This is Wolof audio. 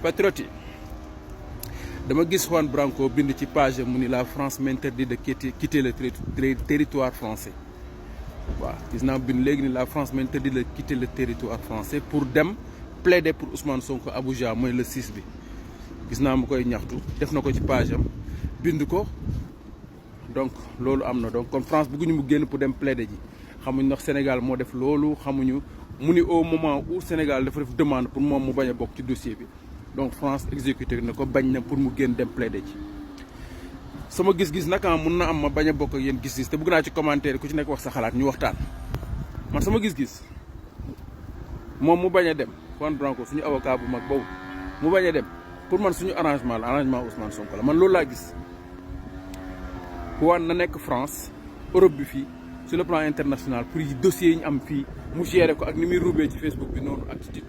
patriote yi dama gis Juan Branco bind ci page mu ni la France m'interdit de quitter le territoire français waaw gis naa bind léegi ni la France m'interdit de quitter le territoire français pour dem plaider pour Ousmane Sonko Abuja mooy le 6 bi gis naa mu koy ñaxtu def na ko ci page am bind ko donc loolu am na donc comme France bëgguñu mu génn pour dem plaider ji xamuñ ndax Sénégal moo def loolu xamuñu mu ni au moment où Sénégal dafa def demande pour moom mu bañ a bokk ci dossier bi donc France exécuté na ko bañ na pour mu génn dem plaider ji sama gis-gis nag mun na am ma bañ a bokk ak yéen gis-gis te bëgg naa ci commentaire ku ci nekk wax sa xalaat ñu waxtaan man sama gis-gis moom mu bañ a dem Juan Branco suñu avocat bu mag boobu mu bañ a dem pour man suñu arrangement la arrangement Ousmane Sonko la man loolu laa gis Juan na nekk France Europe bi fii sur le plan international pour yi dossiers yi ñu am fii mu géré ko ak ni muy rubee ci Facebook bi noonu ak ci